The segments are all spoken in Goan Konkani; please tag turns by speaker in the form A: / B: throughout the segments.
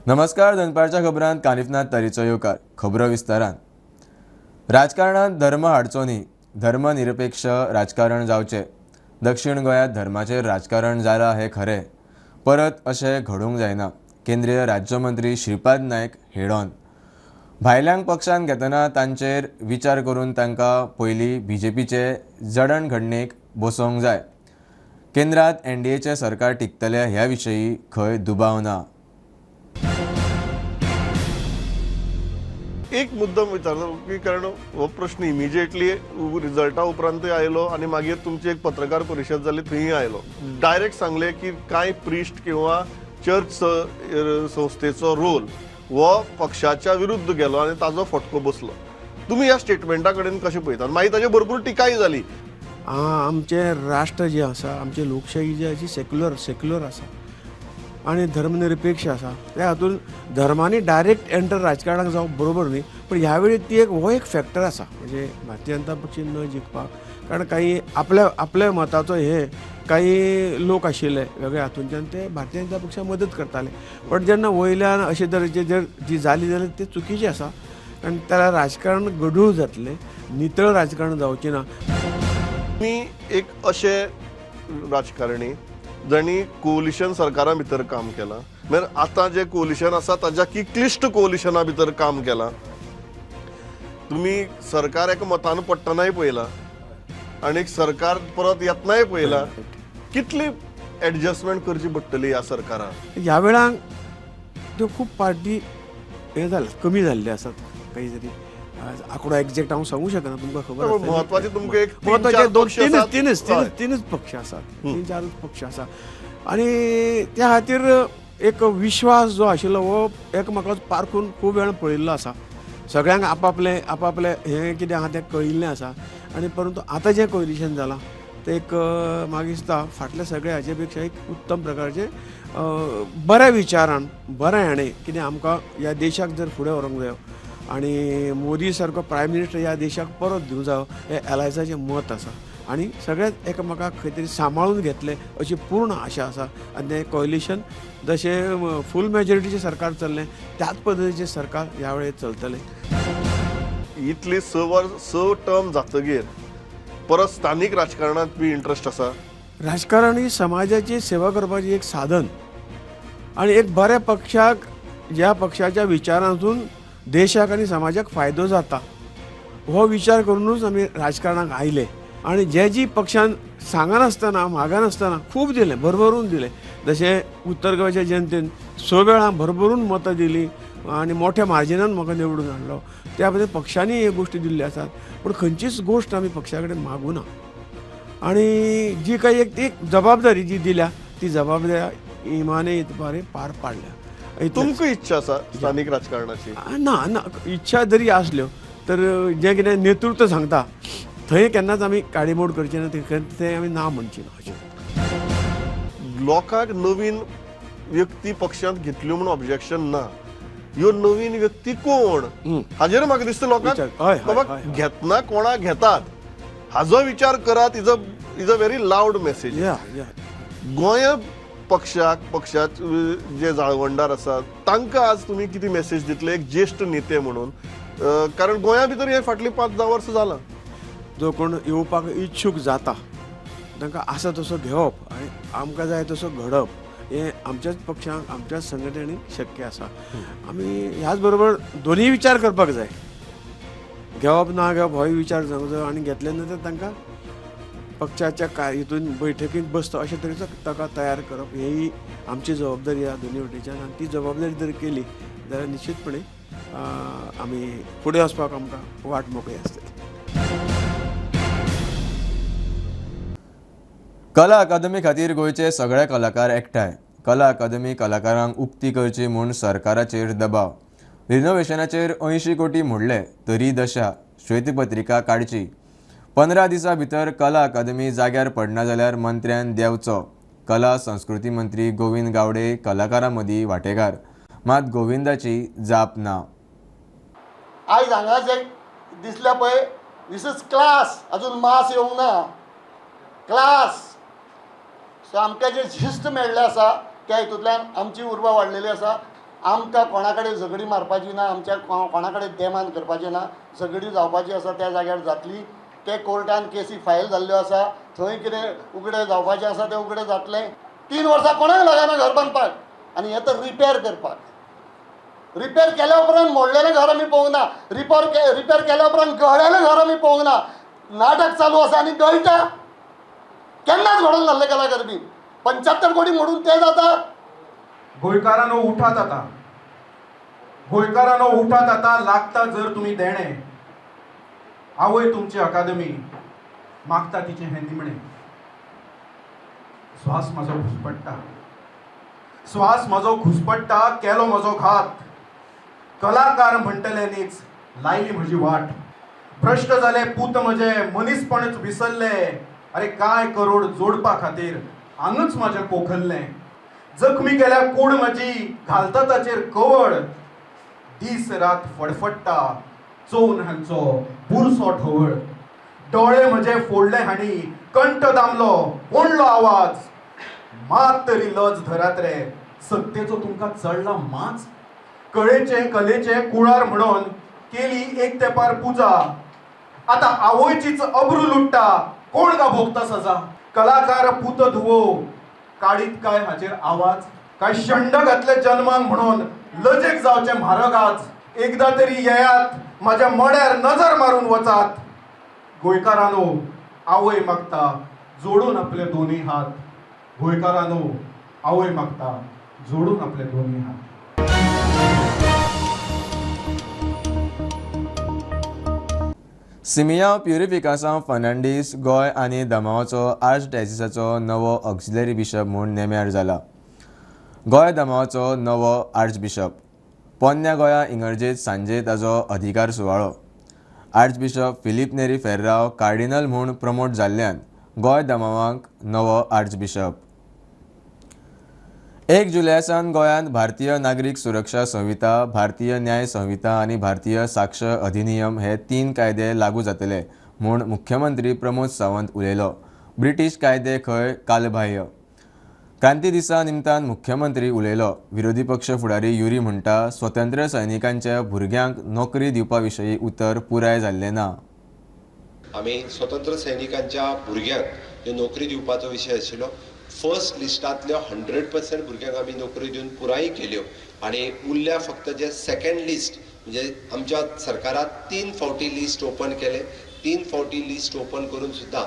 A: नमस्कार, दनपारच्या खबरांत कानिफनाथ तारीचो येवकार. खबरो विस्तारान. राजकारणांत धर्म हाडचो न्ही, धर्मनिरपेक्ष राजकारण जावचें. दक्षिण गोंयांत धर्माचेर राजकारण जालां हें खरें, परत अशें घडूंक जायना. केंद्रीय राज्यमंत्री श्रीपाद नायक हेडोन भायल्यांक पक्षांत घेतना तांचेर विचार करून तांकां पयलीं बीजेपीचे जडणघडणेक बसोवंक जाय. केंद्रांत एनडीएचें सरकार टिकतलें ह्या विशयी खंय दुबाव ना.
B: एक मुद्दम विचारता की कारण हो प्रश्न इमिजिएटली रिजल्टा उपरांतय आयलो आनी मागीर तुमची एक पत्रकार परिशद जाली थंय आयलो. डायरेक्ट सांगले की कांय प्रिस्ट किंवा चर्च संस्थेचो रोल हो पक्षाच्या विरुद्ध गेलो आनी ताजो फटको बसलो. तुमी ह्या स्टेटमेंटा कडेन कशें पळयतात? मागीर ताजेर भरपूर टिकाय जाली.
C: आमचें राष्ट्र जें आसा, आमची लोकशाही जी आसा सेक्युलर आसा आनी धर्मनिरपेक्ष आसा. त्या हातून धर्मांनी डायरेक्ट एंटर राजकारणाक जावप बरोबर न्ही, पण ह्या वेळी ती एक हो एक फॅक्टर आसा म्हणजे भारतीय जनता पक्ष न जिखपाक. कारण काही आपल्या आपल्या मताचो हे काही लोक आशिल्ले वेगळे हातूंच्यान ते भारतीय जनता पक्षाक मदत करताले. पण जेन्ना वयल्यान अशे तरेचे जर जी जाली जाल्यार ते चुकीचें आसा, कारण त्याला राजकारण गढूळ जातलें, नितळ राजकारण जावचें ना.
B: तुमी एक अशे राजकारणी जांणी कोलिशन सरकारा भितर काम केलां, म्हळ्यार आतां जें कोलिशन आसा ताज्या की क्लिश्ट कोलिशना भितर काम केलां. तुमी सरकार एका मतान पडटनाय पळयलां आनी सरकार परत येतनाय पळयलां. कितली एडजस्टमेंट करची पडटली ह्या सरकाराक?
C: ह्या वेळाक त्यो खूब पार्टी हे जाल्यात, कमी जाल्ले आसात. काही तरी आंकडो एक्झॅक्ट हांव सांगू शकना, तुमकां खबर.
B: म्हत्वाचे तुमकां एक
C: म्हत्वाचे दोन तीनच पक्ष आसात, तीन चारूच पक्ष आसा. आनी त्या खातीर एक विश्वास जो आशिल्लो हो एकमेकाक पारखून खूब वेळ पळयल्लो आसा. सगळ्यांक आपापलें आपापलें हें कितें आहा तें कळिल्लें आसा. आनी परंतु आतां जें कोलिशन जालां तें एक म्हाका दिसता फाटल्या सगळ्या हाचे पेक्षा एक उत्तम प्रकारचें बऱ्या विचारान बऱ्या हाणें कितें आमकां ह्या देशाक जर फुडें व्हरूंक जायो आनी मोदी सारको प्रायम मिनिस्टर ह्या देशाक परत दिवंक जायो हें एलायसाचें मत आसा. आनी सगळेच एकामेकाक खंय तरी सांबाळून घेतले अशी पूर्ण आशा आसा. आनी तें कोलिशन जशें फूल मेजॉरिटीचें सरकार चल्लें त्याच पद्दतीचें सरकार ह्या वेळेर चलतलें.
B: इतली 6 टर्म जातगीर परत स्थानीक राजकारणांत बी इंट्रस्ट आसा?
C: राजकारण ही समाजाची सेवा करपाची एक साधन आनी एक बऱ्या पक्षाक, ज्या पक्षाच्या विचारांतून देशाक आनी समाजाक फायदो जाता हो विचार करूनच आमी राजकारणाक आयले. आनी जे जी पक्षान सांगनासतना मागनासतना खूब दिलें, भरभरून दिलें. जशें उत्तर गोंयच्या जनतेन 6 वेळां भरभरून मतां दिलीं आनी मोठ्या मार्जिनान म्हाका निवडून हाडलो. त्या बद्दल पक्षांनी ह्यो गोश्टी दिल्ल्यो आसात, पूण खंयचीच गोश्ट आमी पक्षा कडेन मागूना. आनी जी काही एक ती जबाबदारी जी दिल्या ती जबाबदारी इमाने इतबारे पार पाडल्या.
B: तुमकां इच्छा आसा स्थानीक राजकारणाची?
C: ना ना, इच्छा जरी आसल्यो तर जें कितें नेतृत्व सांगता थंय केन्नाच आमी काडीमोड करची ना, थंय आमी ना म्हणची ना. अशें
B: लोकांक नवीन व्यक्ती पक्षांत घेतल्यो म्हूण ऑब्जेक्शन ना, ह्यो नवीन व्यक्ती कोण हाजेर म्हाका दिसता लोकांक बाबा घेतना कोणाक घेतात हाजो विचार करात. Is a very loud message. गोंया पक्षाक, पक्षाचे जे जाळवणदार आसात तांकां आज तुमी कितें मेसेज दितले एक ज्येश्ठ नेते म्हणून? कारण गोंया भितर हे फाटलीं 5-10 वर्सां जालां.
C: जो कोण येवपाक इच्छूक जाता तांकां आसा तसो घेवप आनी आमकां जाय तसो घडप हें आमच्याच पक्षांक, आमच्याच संघटनेक शक्य आसा. आमी ह्याच बरोबर दोनूय विचार करपाक जाय, घेवप ना घेवप होय विचार जावंक जाय आनी घेतले नंतर तांकां पक्षाच्या काय हितून बैठकीत बसता अशे तरेचो ताका तयार करप ही आमची जबाबदारी आसा दोनूय वटेच्यान. आनी ती जबाबदारी जर केली जाल्यार निश्चितपणे आमी फुडें वचपाक आमकां वाट मोकळी आसतली.
A: कला अकादमी खातीर गोंयचे सगळे कलाकार एकठांय. कला अकादमी कलाकारांक उक्ती करची म्हूण सरकाराचेर दबाव. रिनोवेशनाचेर 80 कोटी मोडले तरी दशा. श्वेतपत्रिका काडची. 15 दिसां भितर कला अकादमी जाग्यार पडना जाल्यार मंत्र्यान देंवचो. कला संस्कृती मंत्री गोविंद गावडे कलाकारां मदीं वांटेकार, मात गोविंदाची जाप ना.
D: आयज हांगा जे दिसल्या पळय दीस is class, अजून मास येवंक ना क्लास. सो आमकां जे शिस्त मेळ्ळें आसा त्या हितूंतल्यान आमची उर्बा वाडलेली आसा. आमकां कोणा कडेन झगडी मारपाची ना, आमच्या कोणा कडेन देमान करपाचें ना. झगडी जावपाची आसा त्या जाग्यार जातली. ते कोर्टान केसी फायल जाल्ल्यो आसा, थंय कितें उगडे जावपाचें आसा तें उगडे जातलें. 3 वर्सां कोणाक लागना घर बांदपाक, आनी हें तर रिपेर करपाक. रिपेर केल्या उपरांत मोडलेलें घर आमी पळोवंक ना, रिपेर केल्या उपरांत गळ्ळेलें घर आमी पळोवंक ना. नाटक चालू आसा आनी गळटा, केन्नाच घडोवन घाल्ले कलाकार बी 75 कोटी मोडून ते जाता.
E: गोंयकारांनो उठात आतां, गोंयकारांनो उठात आतां, लागता जर तुमी देणें, आवय तुमची अकादमी मागता तिचें हें निमणें. श्वास म्हजो घुसपडटा, श्वास म्हजो घुसपडटा, केलो म्हजो घात, कलाकार म्हणटल्यांनीच लायली म्हजी वाट. भ्रश्ट जाले पूत म्हजे, मनीसपणच विसरले, अरे काय करोड जोडपा खातीर आंगच म्हजें पोखरलें. जखमी केल्या कूड म्हजी, घालता ताचेर कवड, दीस रात फडफडटा चोवन हांचो बुरसो ढवळ. डोळे म्हजे फोडले हांणी, कंठ दामलो, ओडलो आवाज, मात तरी लज धरात रे, सत्तेचो तुमकां चडला माच. कळेचे कलेचे कुळार म्हणून केली एक तेपार पुजा, आतां आवयचीच अब्रू लुट्टा, कोण गा भोगता सजा. कलाकार पूत धुवो काडीत काय हाचेर आवाज, काय शंड घातले जन्माक म्हणून लजेक जावचें म्हारग आज. एकदा तरी येयात म्हाज्या मड्यार नजर मारून वचात. गोंयकारांनो आवय मागता जोडून आपले दोनूय हात, गोंयकारांनो आवय मागता जोडून आपले दोनूय हात.
A: सिमियांव प्युरिफिकासांव फर्नांडीस गोंय आनी दमावाचो आर्चडायसिसाचो नवो ऑक्सिलरी बिशप म्हूण नेम्यार जाला. गोंय दमावाचो नवो आर्चबिशप पोन्न्या गोंया इंगर्जेत सांजे ताजो अधिकार सुवाळो. आर्चबिशप फिलीप नेरी फेर्राव कार्डिनल म्हूण प्रमोट जाल्ल्यान गोंय दमावाक नवो आर्चबिशप. 1 जुलया सावन गोंयांत भारतीय नागरीक सुरक्षा संहिता, भारतीय न्याय संहिता आनी भारतीय साक्ष अधिनियम हे 3 कायदे लागू जातले म्हूण मुख्यमंत्री प्रमोद सावंत उलयलो. ब्रिटीश कायदे खंय कालबाह्य. क्रांती दिसा निमतान मुख्यमंत्री उलयलो. विरोधी पक्ष फुडारी युरी म्हणटा स्वतंत्र सैनिकांच्या भुरग्यांक नोकरी दिवपा विशयी उतर पुराय जाल्लें ना.
F: आमी स्वतंत्र सैनिकांच्या भुरग्यांक ह्यो नोकरी दिवपाचो विशय आशिल्लो. फर्स्ट लिस्टांतल्यो 100% भुरग्यांक आमी नोकरी दिवन पुराय केल्यो आनी उरल्या फक्त जे सेकंड लिस्ट, म्हणजे आमच्या सरकारान 3 फावटी लिस्ट ओपन केलें. 3 फावटी लिस्ट ओपन करून सुद्दां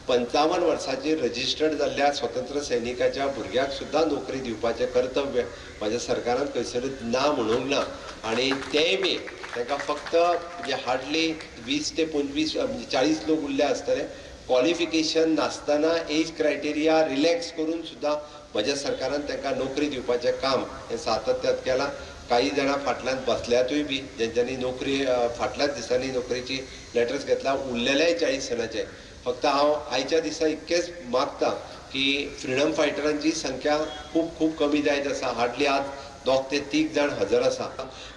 F: 55 वर्सांचेर रजिस्टर्ड जाल्ल्या स्वतंत्र सैनिकाच्या भुरग्यांक सुद्दां नोकरी दिवपाचें कर्तव्य म्हाज्या सरकारान खंयसरूच ना म्हणूंक ना. आनी तेंय बी तांकां फक्त म्हणजे हार्डली 20 ते 25 40 लोक उरल्या आसतले. क्वॉलिफिकेशन नासतना एज क्रायटेरिया रिलॅक्स करून सुद्दां म्हज्या सरकारान तांकां नोकरी दिवपाचें काम हें सातत्यात केलां. काही जाणां फाटल्यान बसल्यातूय बी जेंच्यांनी नोकरी फाटल्याच दिसांनी नोकरेची लेटर्स घेतला. उरलेल्याय 40 जाणांचे. फक्त हांव आयच्या दिसा इतकेंच मागता की फ्रिडम फायटरांची संख्या खूब खूब कमी जायत आसा. हार्डली आज 2 ते 3 जाण हजर आसा.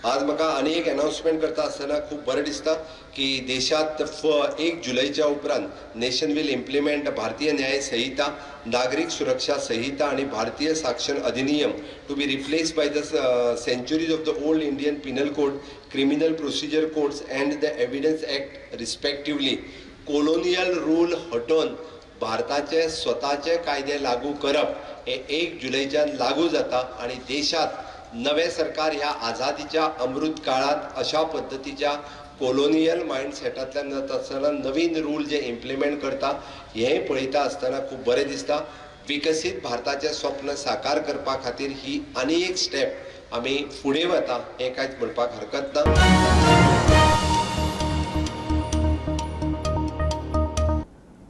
F: आज म्हाका आनी एक अनाउन्समेंट करता आसतना खूब बरें दिसता की देशांत 1 जुलयच्या उपरांत nation will implement Bharatiya Nyaya Sanhita, Nagarik Suraksha Sanhita आनी Bharatiya Sakshya Adhiniyam to be replace by the centuries of the old Indian penal code, criminal procedure codes and the evidence act respectively. Colonial rule हटोवन भारताचे स्वताचे कायदे लागू करप हे 1 जुलयच्यान लागू जाता आनी देशांत नवें सरकार ह्या आझादीच्या अमृत काळांत अशा पद्दतीच्या कोलोनियल मायंडसेटांतल्यान जाता आसतना नवीन रूल जे इम्प्लिमेंट करता हें पळयता आसतना खूब बरें दिसता. विकसीत भारताचें स्वप्न साकार करपा खातीर ही आनी एक स्टेप आमी फुडें वता हें कांयच म्हणपाक हरकत ना.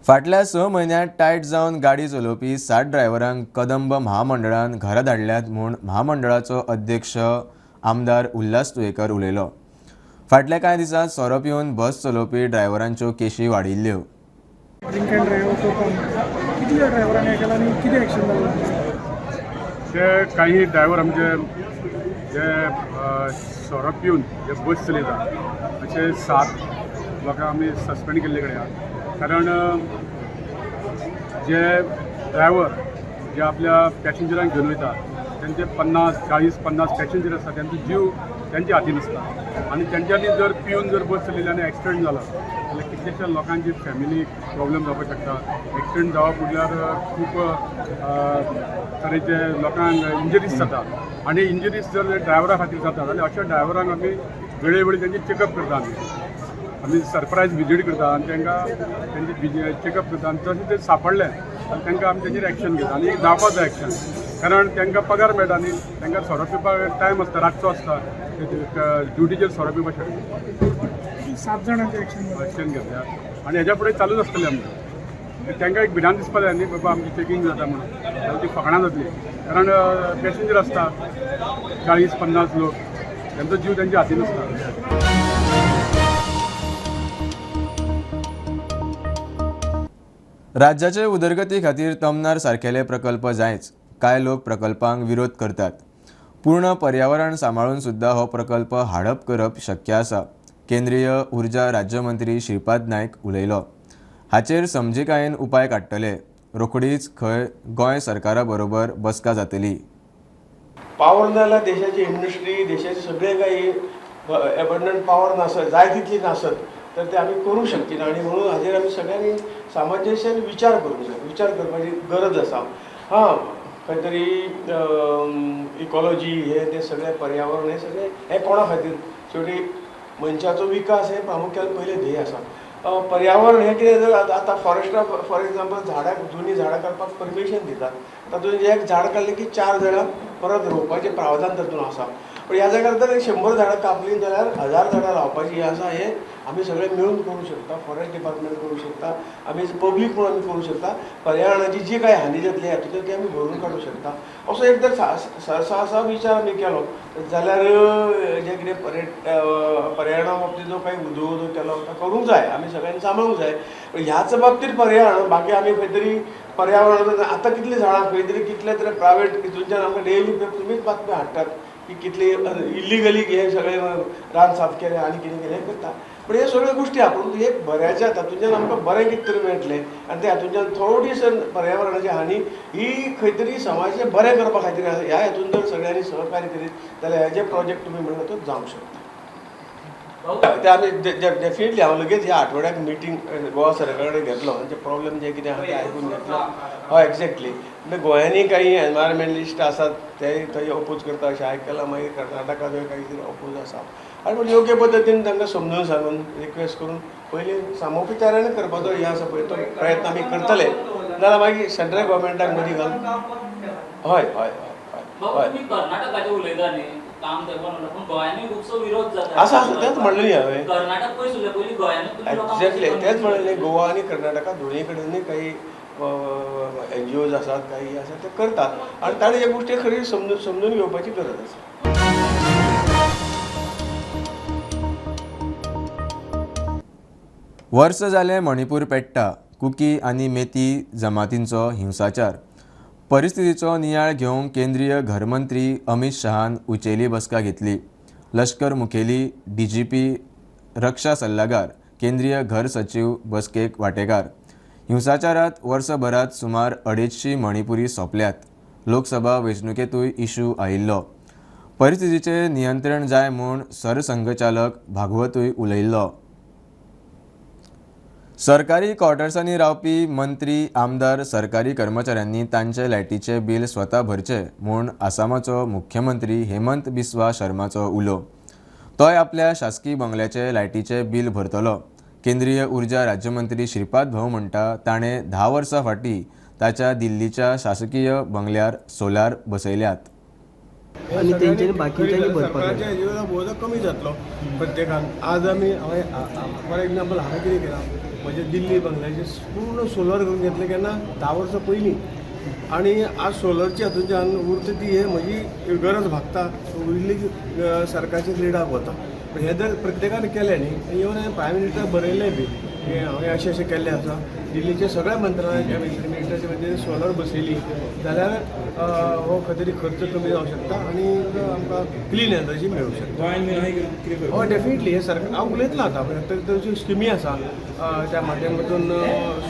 A: फाटल्या 6 म्हयन्यांत टायट जावन गाडी चलोवपी 60 ड्रायव्हरांक कदंब महामंडळान घरा धाडल्यात म्हूण महामंडळाचो अध्यक्ष आमदार उल्हास तुयेकर उलयलो. फाटल्या कांय दिसांत सोरो पिवन बस चलोवपी ड्रायव्हरांच्यो केशी वाडिल्ल्यो.
G: ड्रिंक अँड ड्रायव्ह कितल्या ड्रायव्हरांनी केला आनी कितें एक्शन जालां?
H: ते काही ड्रायव्हर आमचे जे सोरो पिवन जे बस चलयता अशे 7 लोकांक आमी सस्पेंड केल्ले कडेन आहा. कारण जे ड्रायव्हर जे आपल्या पॅसेंजरांक घेवन वयता तेंचे 50, 40, 50 पॅसेंजर आसता, तेंचो जीव तेंच्या हातीन आसता आनी तेंच्यांनी जर पिवन जर बस चलयली आनी एक्सिडंट जाला जाल्यार कितल्याश्या लोकांची फॅमिली प्रॉब्लम जावपाक शकता. एक्सिडंट जावप म्हटल्यार खूब तरेचे लोकांक इंजरीज जाता आनी इंजरीज जर ड्रायव्हरा खातीर जाता जाल्यार अशा ड्रायव्हरांक आमी वेळोवेळी तेंचे चॅकअप करता. आमी सरप्रायज विजीट करता आनी तांकां तेंचे चॅकअप करता आनी तशें ते सांपडले आनी तांकां आमी तेजेर एक्शन घेता आनी एक जावपाक जाय एक्शन, कारण तांकां पगार मेळटा न्ही, तांकां सोरो पिवपाक टायम आसता, रातचो आसता, ड्युटीचेर सोरो पिवपाक शकता.
G: 7 जाणांचे एक्शन
H: एक्शन घेतल्या आनी हेज्या फुडें चालूच आसतलें आमचें. तांकां एक भिरांत दिसपा जाय न्ही, बाबा आमची चॅकींग जाता म्हणून, जाल्यार ती फकाणां जातली, कारण पॅसेंजर आसता 40, 50 लोक, तेंचो जीव तेंच्या हातीन आसता.
A: राज्याचे उदरगती खातीर तमनार सारकेले प्रकल्प जायच. कांय लोक प्रकल्पांक विरोध करतात. पूर्ण पर्यावरण सांबाळून सुद्दां हो प्रकल्प हाडप करप शक्य आसा, केंद्रीय ऊर्जा राज्यमंत्री श्रीपाद नायक उलयलो. हाचेर समजिकायेन उपाय काडटले. रोखडीच खंय गोंय सरकारा बरोबर बसका जातली.
C: पावर ना जाल्यार देशाची इंडस्ट्री, देशाचे सगळे काही एबंडंट पावर नासत, जाय तितली नासत तर ते आमी करूंक शकची ना. आनी म्हणून हाजेर आमी सगळ्यांनी सामंजस्यान विचार करूंक जाय, विचार करपाची गरज आसा. हां, खंय तरी इकॉलॉजी हे ते सगळें पर्यावरण हे सगळें हें कोणा खातीर, शेवटी मनशाचो विकास हें प्रामुख्यान पयलें ध्येय आसा. पर्यावरण हें कितें जर आतां फॉरेस्टा फॉर एग्जाम्पल झाडां, जुनी झाडां काडपाक परमिशन दितात, तातूंत एक झाड काडलें की 4 झाडां परत रोवपाचें प्रावधान तातूंत आसा. पण ह्या जाग्यार जर 100 झाडां कापलीं जाल्यार 1000 झाडां लावपाची हें आसा, हें आमी सगळें मेळून करूंक शकता. फॉरेस्ट डिपार्टमेंट करूंक शकता, आमी एज पब्लीक म्हणून आमी करूंक शकता. पर्यावरणाची जी कांय हानी जातली हातूंतल्यान ती आमी भरून काडूंक शकता. असो एक जर सहसा विचार आमी केलो जाल्यार जें कितें पर्यावरणा बाबतींत जो कांय उदो उदो केलो तो करूंक जाय, आमी सगळ्यांनी सांबाळूंक जाय. पण ह्याच बाबतींत पर्यावरण बाकी आमी खंय तरी पर्यावरण आतां कितलीं झाडां खंय तरी कितले तरी प्रायवेट हितूनच्यान आमकां डेली तुमीच बातम्यो हाडटात की कितली इल्लिगली हे सगळे रान साफ केलें आनी कितें कितें करता. पण हे सगळ्यो गोश्टी आहा, पूण एक बऱ्याच्या तातूंतल्यान आमकां बरें कितें तरी मेळटलें आनी ते हातूंतल्यान थोडी सर पर्यावरणाची हानी ही खंय तरी समाजाचें बरें करपा खातीर आसा. ह्या हेतून जर सगळ्यांनी सहकार्य करीत जाल्यार हे जे प्रोजेक्ट तुमी म्हणला तो जावंक शकता. ते आमी डेफिनेटली हांव लगेच ह्या आठवड्याक मिटींग गोवा सरकारा कडेन घेतलो, तांचे प्रॉब्लम जे कितें आहा ते आयकून घेतलो. हय, एक्झॅक्टली. म्हणजे गोंयांनी काही एनवायरमेंटलिस्ट आसात ते थंय अपोज करता अशें आयकलां, मागीर कर्नाटकांतूय काही तरी अपोज आसा. आनी पूण योग्य पद्दतीन तांकां समजून सांगून रिक्वेस्ट करून पयलीं सामोपचारान करपाचो हें आसा पळय तो प्रयत्न आमी करतले. नाजाल्यार मागीर सेंट्रल गव्हर्मेंटाक मदीं घालून. हय हय हय हय
I: कर्नाटकाचें उलयता न्ही, काम करपाक पूण गोंयांनी खुबसो विरोध जाता.
C: आसा आसा, तेंच म्हणलें न्ही हांवें.
I: कर्नाटक पयस उरलें, पयलीं गोंयांनी.
C: एक्झॅक्टली तेंच म्हणलें न्ही, गोवा आनी कर्नाटका दोनूय कडेन काही एन जी ओज आसात, काही आसात ते करतात आनी ताणें ह्या गोश्टी खरी समजून घेवपाची गरज आसा.
A: वर्स जालें मणिपूर पेट्टा, कुकी आनी मेती जमातींचो हिंसाचार. परिस्थितीचो नियाळ घेवंक केंद्रीय घरमंत्री अमित शहान उचेली बसका घेतली. लश्कर मुखेली, DGP, रक्षा सल्लागार, केंद्रीय घर सचीव बसकेक वांटेकार. हिंसाचारात वर्सभरात सुमार 250 मणिपुरी सोंपल्यात. लोकसभा वेंचणुकेंतूय इशू आयिल्लो. परिस्थितीचेर नियंत्रण जाय म्हूण सरसंघचालक भागवतूय उलयिल्लो. सरकारी क्वॉर्टर्सांनी रावपी मंत्री, आमदार, सरकारी कर्मचाऱ्यांनी तांचे लायटीचें बिल स्वता भरचें म्हूण आसामाचो मुख्यमंत्री हेमंत बिस्वा शर्माचो उलो. तोय आपल्या शासकी बंगल्याचें लायटीचें बिल भरतलो. केंद्रीय ऊर्जा राज्यमंत्री श्रीपाद भाऊ म्हणटा ताणें 10 वर्सां फाटीं ताच्या दिल्लीच्या शासकीय बंगल्यार सोलार बसयल्यात.
J: आनी तेंच्यांनी बाकीच्यांनी भरपाक
C: जाय. कमी जातलो प्रत्येकान. आज आमी फॉर एग्जाम्पल हांवें कितें केलां, म्हजे दिल्ली बंगल्याचे पूर्ण सोलर करून घेतलें केन्ना 10 वर्सां पयलीं, आनी आज सोलरची हातूंतल्यान उरता ती हे म्हजी गरज भागता, उरिल्ली सरकारच्या ग्रिडाक वता. पूण हें जर प्रत्येकान केलें न्ही, इवन हांवें प्रायम मिनिस्टर बरयलें बी
K: की हांवें अशें अशें केल्लें आसा. दिल्लीच्या सगळ्या मंत्रालयाच्या मिनिस्टराच्या वतीन सोलर बसयली जाल्यार हो खंय तरी खर्च कमी जावंक शकता आनी आमकां क्लीन एनर्जी मेळूंक शकता. हय, डेफिनेटली हें सरकार हांव उलयतलो आतां ताच्यो स्किमी आसा त्या माध्यमातून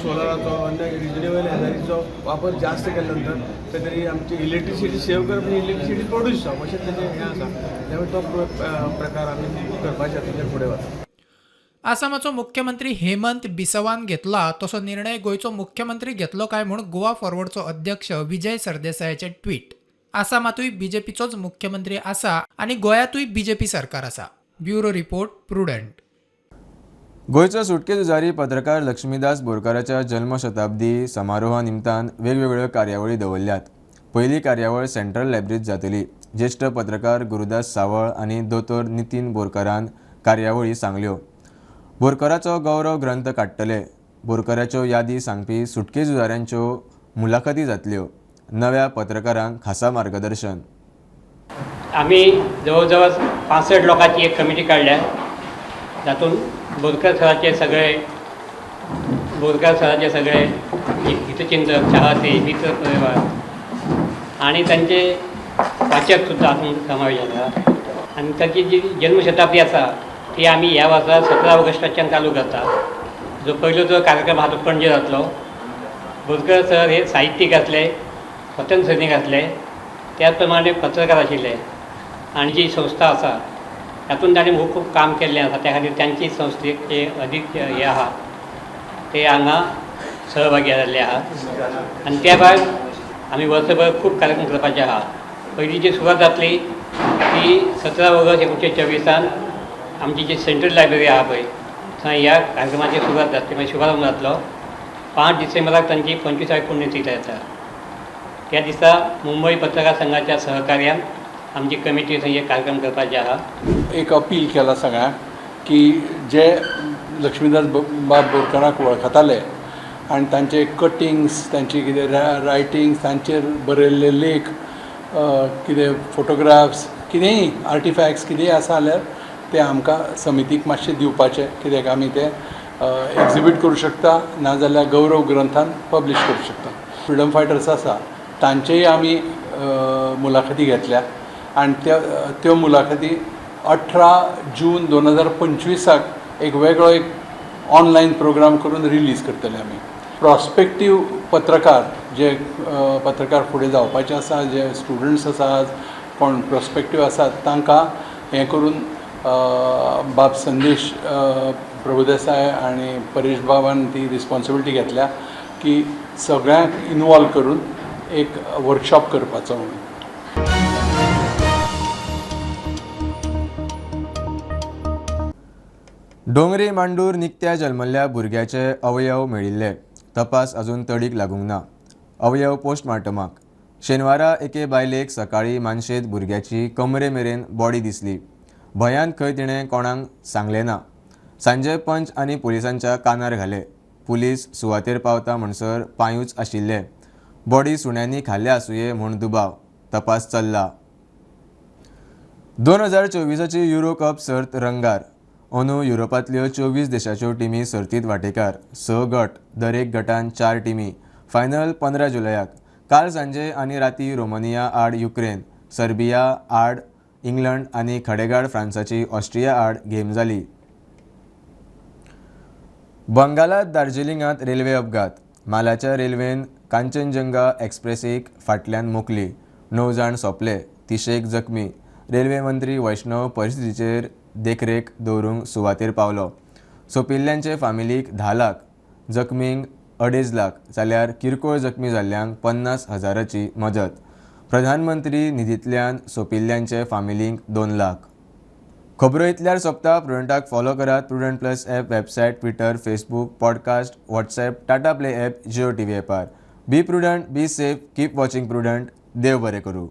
K: सोलराचो आनी रिन्युएबल एनर्जीचो वापर जास्त केल्या नंतर खंय तरी आमची इलेक्ट्रिसिटी सेव करप आनी इलेक्ट्रिसिटी प्रोड्यूस जावप अशें तेजें हें आसा. त्यामुळे तो प्रकार आमी करपाचे तेजेर फुडें वता.
L: आसामाचो मुख्यमंत्री हेमंत बिसवान घेतला तसो निर्णय गोंयचो मुख्यमंत्री घेतलो काय म्हूण गोवा फॉरवर्डचो अध्यक्ष विजय सरदेसायाचे ट्वीट. आसामांतूय बीजेपीचोच मुख्यमंत्री आसा आनी गोंयांतूय बीजेपी सरकार आसा. Bureau report, Prudent.
A: गोंयचो सुटके झुजारी पत्रकार लक्ष्मीदास बोरकाराच्या जल्मशताब्दी समारोहा निमतान वेगवेगळ्यो कार्यावळी दवरल्यात. पयली कार्यावळ सेंट्रल लायब्ररीत जातली. ज्येश्ठ पत्रकार गुरुदास सावळ आनी दोतोर नितीन बोरकारान कार्यावळी सांगल्यो. बोरकाराचो गौरव ग्रंथ काडटले. बोरकाराच्यो यादी सांगपी सुटके झुजाऱ्यांच्यो मुलाखती जातल्यो. नव्या पत्रकारांक खासा मार्गदर्शन.
M: आमी जवळ जवळ 65 लोकांची एक कमिटी काडल्या, जातून बोरकर सराचे सगळे हितचिंतक, चाहते, मित्र परिवार आनी तांचे वाचक सुद्दां हातूंत समावेश आसा. आनी ताची जी जल्मशताब्दी आसा ती आमी ह्या वर्सा 17 ऑगस्टाच्यान चालू करता. जो पयलो जो कार्यक्रम आसा तो पणजे जातलो. बोरकर सर हे साहित्यीक आसले, स्वतंत्र सैनीक आसले, त्याच प्रमाणे पत्रकार आशिल्ले आनी जी संस्था आसा तातूंत ताणें खूब खूब काम केल्लें आसा. त्या खातीर तांची संस्थेचे अदीक हे आहा ते हांगा सहभागी जाल्ले आहा. आनी त्या भायर आमी वर्सभर खूब कार्यक्रम करपाचे आहा. पयली जी सुरवात जातली ती 17 ऑगस्ट 1924 आमची जी सेंट्रल लायब्ररी आहा पळय थंय ह्या कार्यक्रमाची सुरवात जातली, मागीर शुभारंभ जातलो. 5 डिसेंबराक तांची 25वी पुण्यतिथी जाता. त्या दिसा मुंबय पत्रकार संघाच्या सहकार्यान आमची कमिटी थंय एक कार्यक्रम करपाचे आहा.
N: एक अपील केला सगळ्यांक की जे लक्ष्मीदास बाब बोरकाराक वळखताले आनी तांचे कटिंग्स, तांची कितें रायटिंग्स, तांचेर बरयल्ले लेख, कितें फोटोग्राफ्स, कितेंय आर्टिफॅक्ट्स कितेंय आसा जाल्यार ते आमकां समितीक मातशें दिवपाचें, कित्याक आमी ते एक्झिबीट करूं शकता, नाजाल्यार गौरव ग्रंथान पब्लिश करूं शकता. फ्रिडम फायटर्स आसा तांचेय आमी मुलाखती घेतल्या आनी त्यो मुलाखती 18 जून 2025 एक वेगळो एक ऑनलायन प्रोग्राम करून रिलीज करतले आमी. प्रॉस्पेक्टीव पत्रकार जे पत्रकार फुडें जावपाचे आसा, जे स्टुडंट्स आसा, कोण प्रॉस्पेक्टीव आसात, तांकां हें करून बाब संदेश प्रभुदेसाय आनी परेश बाबान ती रिस्पॉन्सिबिलिटी घेतल्या की सगळ्यांक इनवॉल्व करून एक वर्कशॉप करपाचो म्हणून.
A: डोंगरी मांडूर निकत्या जल्मल्ल्या भुरग्याचे अवयव मेळिल्ले. तपास अजून तडीक लागूंक ना. अवयव पोस्टमार्टमाक. शेनवारा एके बायलेक सकाळीं मानशेंत भुरग्याची कमरे मेरेन बॉडी दिसली. भंयान खंय तिणें कोणाक सांगलें ना. सांजे पंच आनी पुलिसांच्या कानार घाले. पुलीस सुवातेर पावता म्हणसर पांयूच आशिल्ले. बॉडी सुण्यांनी खाल्ल्या आसुये म्हूण दुबाव. तपास चल्ला. 2024ची युरो कप सर्त रंगार. अंदू युरोपांतल्यो 24 देशाच्यो टिमी सर्तींत वांटेकार. 6 गट, दरेक गटान 4 टिमी. फायनल 15 जुलयाक. काल सांजे आनी राती रोमानिया आड युक्रेन, सर्बिया आड इंग्लंड आनी खडेगाड फ्रांसाची ऑस्ट्रिया आड गेम जाली. बंगालांत दार्जिलिंगांत रेल्वे अपघात. मालाच्या रेल्वेन कांचनजंगा एक्सप्रेसीक फाटल्यान मोखली. 9 जाण सोंपले, 30 जखमी. रेल्वे मंत्री वैष्णव परिस्थितीचेर देखरेख दवरूंक सुवातेर पावलो. सोंपिल्ल्यांचे फामिलीक 10 लाख, जखमींक 2.5 लाख जाल्यार किरकोळ जखमी जाल्ल्यांक 50,000ची मजत. प्रधानमंत्री निधींतल्यान सोंपिल्ल्यांचे फामिलींक 2 लाख. खबरो इतल्यार सोंपता. प्रुडंटाक फॉलो करात. Prudent plus app, website, Twitter, Facebook, podcast, WhatsApp, Tata play app, Jio TV एपार. Be prudent, be safe, keep watching Prudent. देव बरें करूं.